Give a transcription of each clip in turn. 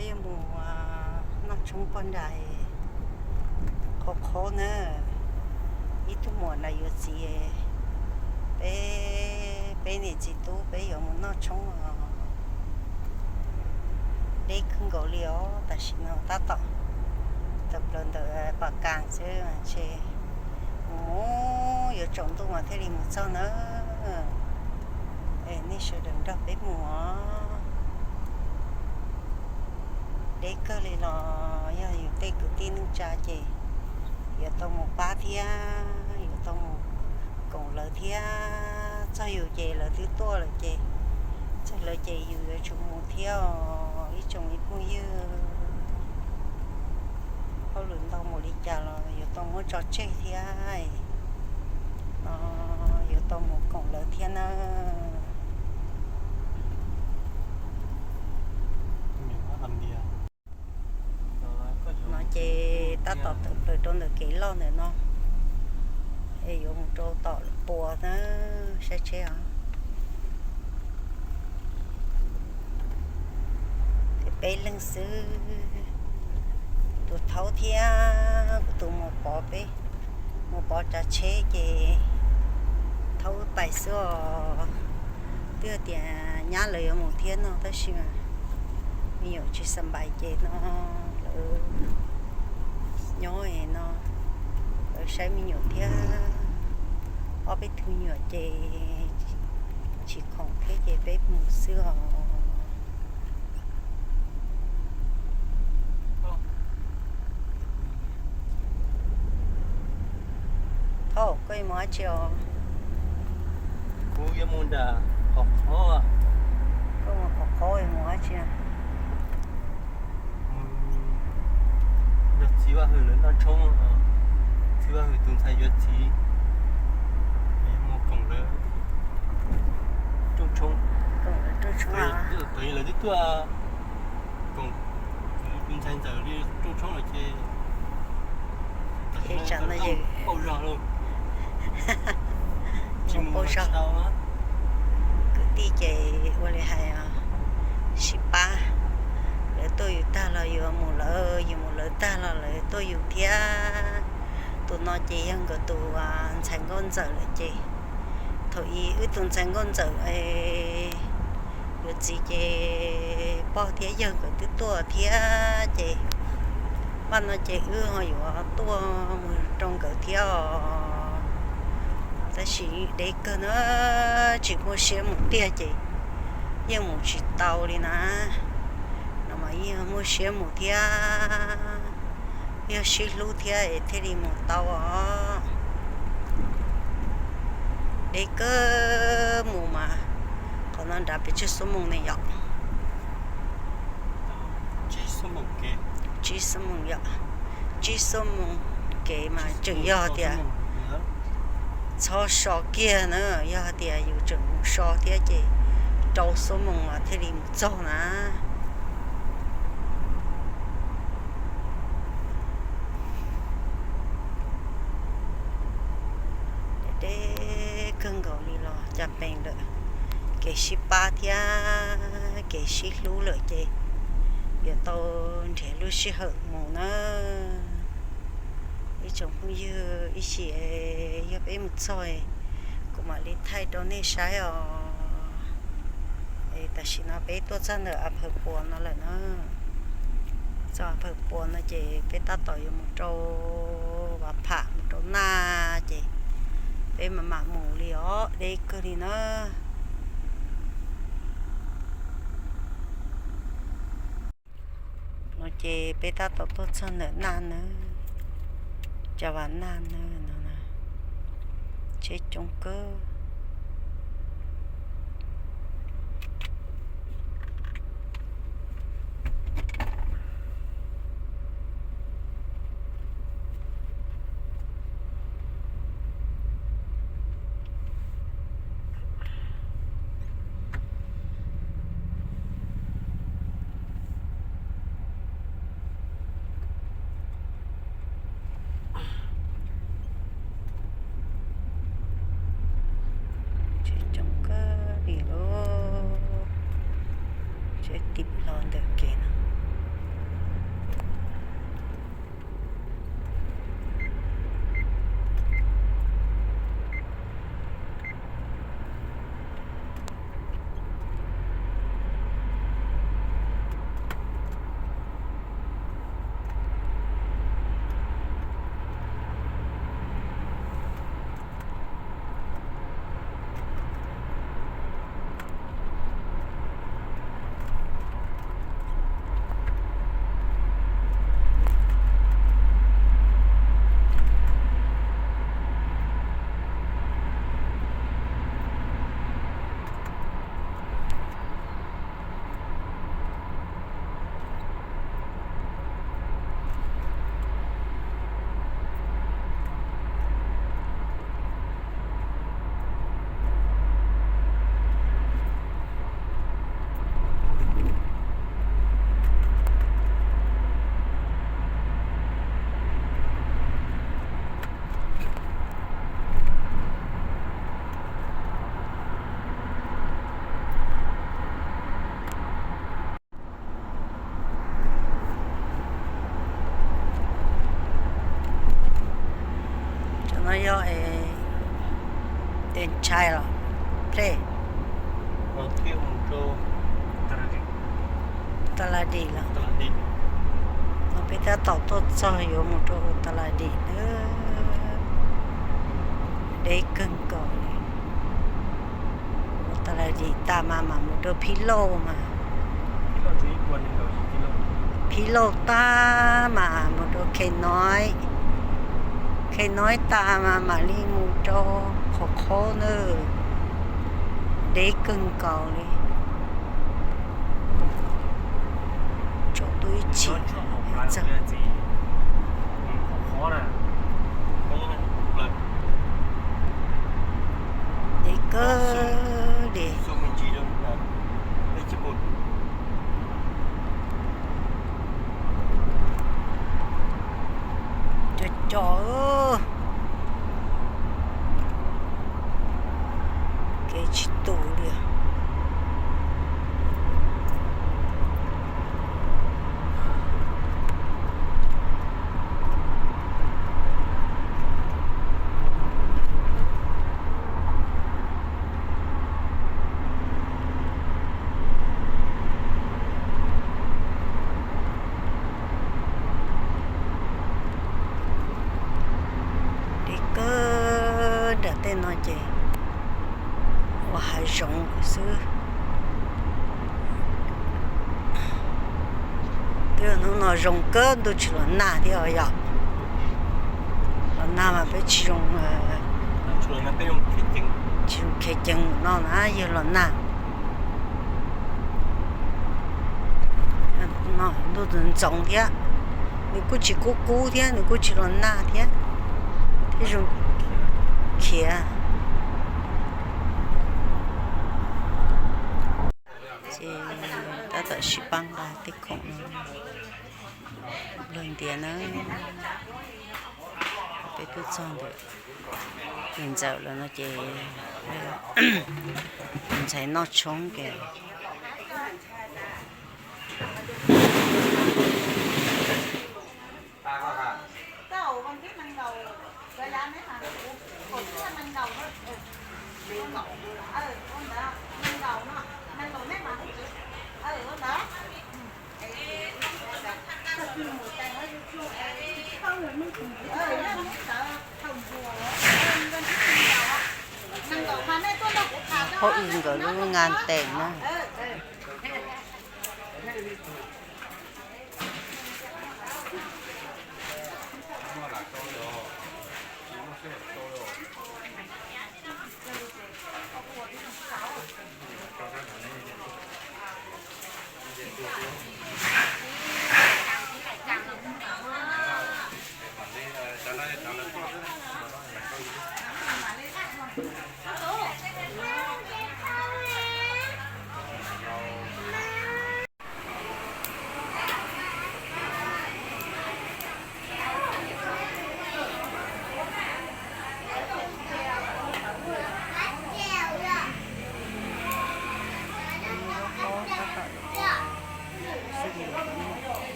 Yuav mus noj tshoob pog nram qhov qhob na, ib tug muam nram yuav txiv, peb, peb niam txiv tub peb yuav mus noj tshoob os. Deb kawg nkaus li os, tam sim no tab tom tawm plaws ntawm Pas Kas xwb, ntshe mus mus yuav tsaus ntuj mas thiaj li mus txog na. Es nej sawv daws nrog peb mus os. Deb kawg li los yog yus tej kwv tij neej tsa ces yuav tau mus pab thiab, yuav tau mus koom lawv thiab. Txog yus ces lawv twb tuaj lawm ces, txog lawv ces yus yuav tsum mus thiab os ib tsoom ib phooj ywg. Hauj lwm ntau npaum li cas los yuav tau muab tso tseg thiab no, yuav tau mus koom lawv thiab na. No ces tab tom tawm plaws rau ntawm kev loj ntawm no, es yuav mus rau tom puas na, saib tsheb os. Peb leeg xwb, tus thaub thiab kuv tus muam pov peb, muam pov tsav tsheb ces thaub pais xwb os. Twb tias nyab lawv yuav mus thiab no tab sis mas me nyuam tsis xas npais ces no lawv nyob no, lawv saib me nyuam thiab, ob peb tug me nyuam ces tsis khoom thiab ces peb mus xwb os. Thaub, koj yuav mus dab tsi os? Kuv yuav mus nram qhov qhob. Koj mus qhov qhob yuav mus dab tsi? Nrog txiv Vaj Hwm lawv noj tshoob, txiv Vaj Hwm tus ntxhais yuav txiv, mus koom lawv rooj tshoob. Thaum lawv twb tuaj koom tus ntxhais ntxawm li rooj tshoob lawm ces pauj zog lauj. Tsis mus pauj zog. Kwv tij ces ua li hais sib pab, lawv tuaj yus tag los yus mus lawv, yus mus lawv tag los lawv tuaj yus thiab. Tus no ces yog nkawd tus ntxhais nkauj ntxawm lawm ces thaum ub wb tus ntxhais nkauj ntxawm yuav txiv ces pog thiab yawg nkawd twb tuaj thiab ces paj no ces wb ho yuav tuaj mus rau nkawd thiab os. Tab sis deb kawg na, tsis muaj siab mus tiag ces yeej mus tsis tau li na. No mas yeej muaj siab mus thiab, yog sib hlub thiab es thiaj li mus tau os. Deb kawg mus mas, qhov no nrad pes tsawg xuab moos ne yom? Tsib xuab moos yom, tsib xuab moos kev mas tseem yog tias txhob so kiag na, yog tias yus tseem mus so thiab ces rau xuab moos mas thiaj li mus txog na. Deb kawg nkaus li los cas pees lawm, kev sib pab thiab kev sib hlub lawm ces yuav tau nrhiav lub sij hawm mus na. Ib tsoom phooj ywg, ib chim yog peb mus txog kuv mam li thaij rau nej saib os. Tam sim no peb tuaj txog ntawm A Phaw Puas no lawm na. Txog A Phaw Puas no ces peb tab tom yuav mus rau Vas Pham mus rau Naj ces peb mam mam mus li os, deb kawg li na. No ces peb tab tom tuaj txog ntawm Naj na, cov Vas Naj na, tsheb coob kawg. Ntshai los plej. Taladim los. No peb tab tom tuaj txog yuav mus rau Taladim na. Deb kawg nkaus li. Taladim tas mas mam mus rau Phib Lauj mas. Phib Lauj tag mas mus rau Khe Noiv. Khe Noiv tas mas mam li mus rau Qhov Qhaub na. Deb kawg nkaus li. Tsaus ntuj ib chim txog. Deb kawg li. Cov cov kev tsis tus li. Deb kawg nram tej no ces ua hav zoov xwb. Twb yog hnub no zoo kawg ntuj tsis los nag thiab os yom. Los nag mas peb tsis zoo, tsis zoo khiav ceev no na yog los nag. No ntuj ntxoov thiab, nws kuj tsis kub kub thiab nws kuj tsis los nag thiab, thiab zoo khiav. Ces tab tom sib pab nqa tej khoom no los ntiav na. Peb tuaj txog ntawm tus ntxawm lawm no ces tus ntxhais noj tshoob ces Phauj Ib nkawd lub nqa tes na.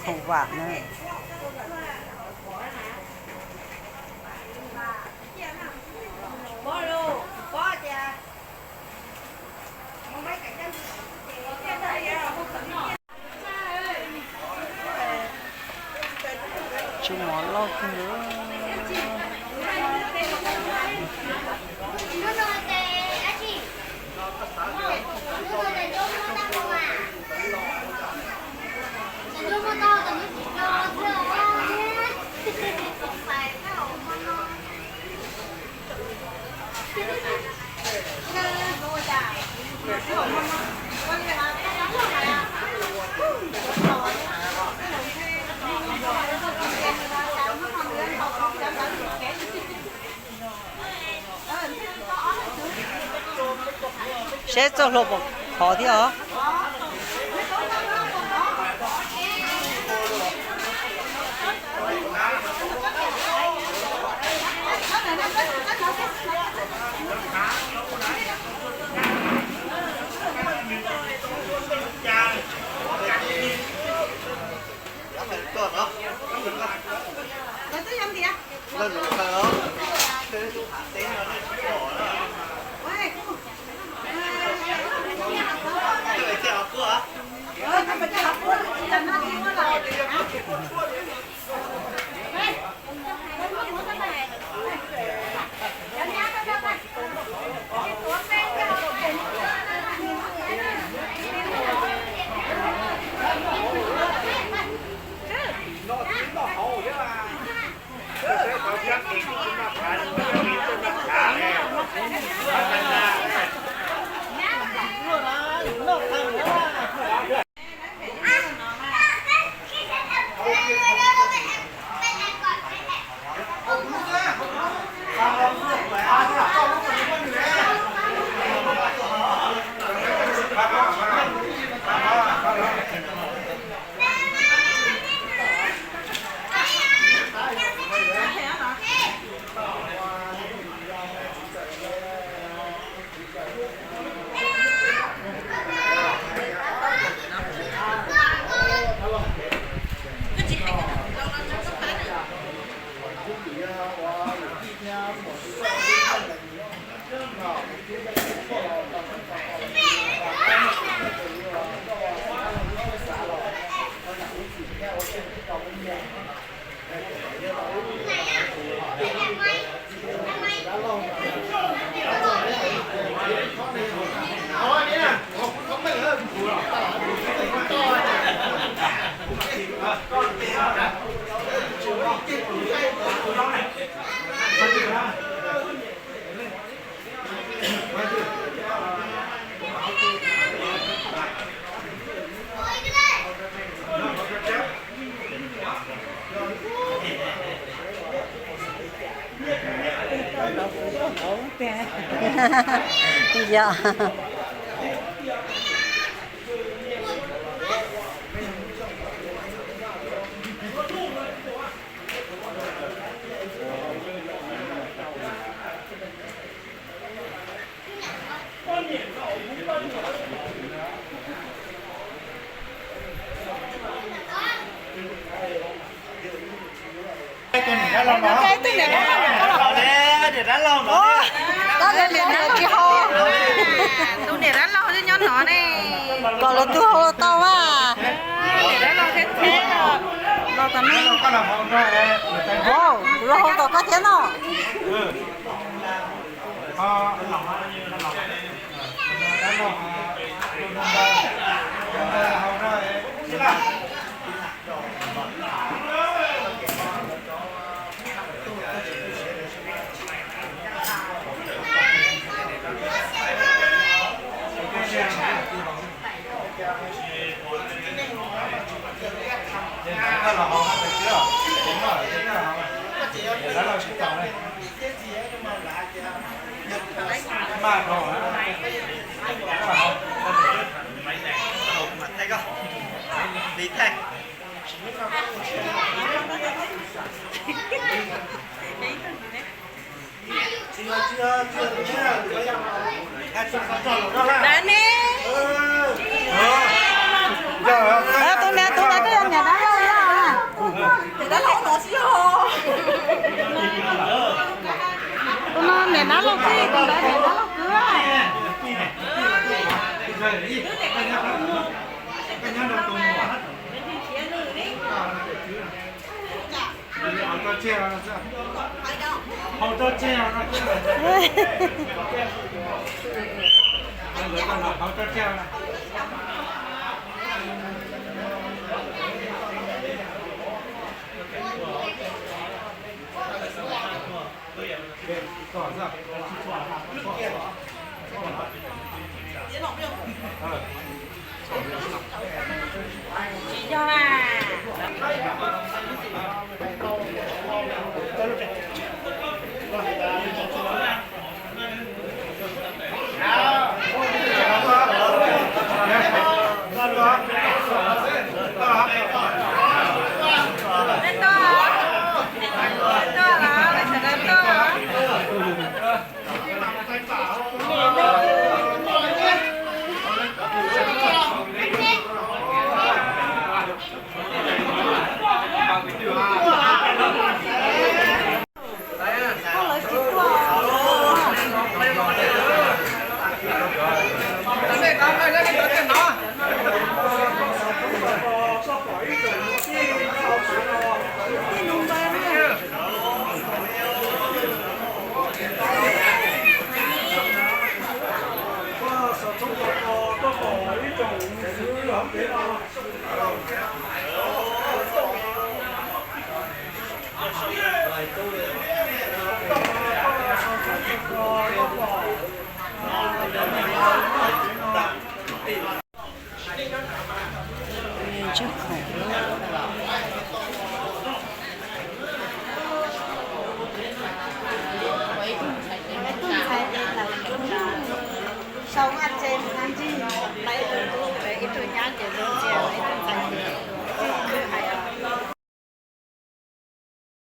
Khoom vam na. Tsw mov loj kawg. Seb txoj hlua puas khov thiab os. Yog. Tus niam dab laug no, tus niam dab laug tsis hau. Tus niam dab laug nyob no ne. Kom lawv twb hau los tau mas. Tus niam dab laug thiab thiab los tom no. Hau, los hau tom koj thiab no. Dab ne. Tus niam, tus niam, tus niam dab laug yog. Niam dab laug no xwb yog. Tus no niam dab laug twb, tus ntawd niam dab laug twb. Tsis yog na. Sau vaj tse mus ntsis, ib tug nyab ces zoo ntxim.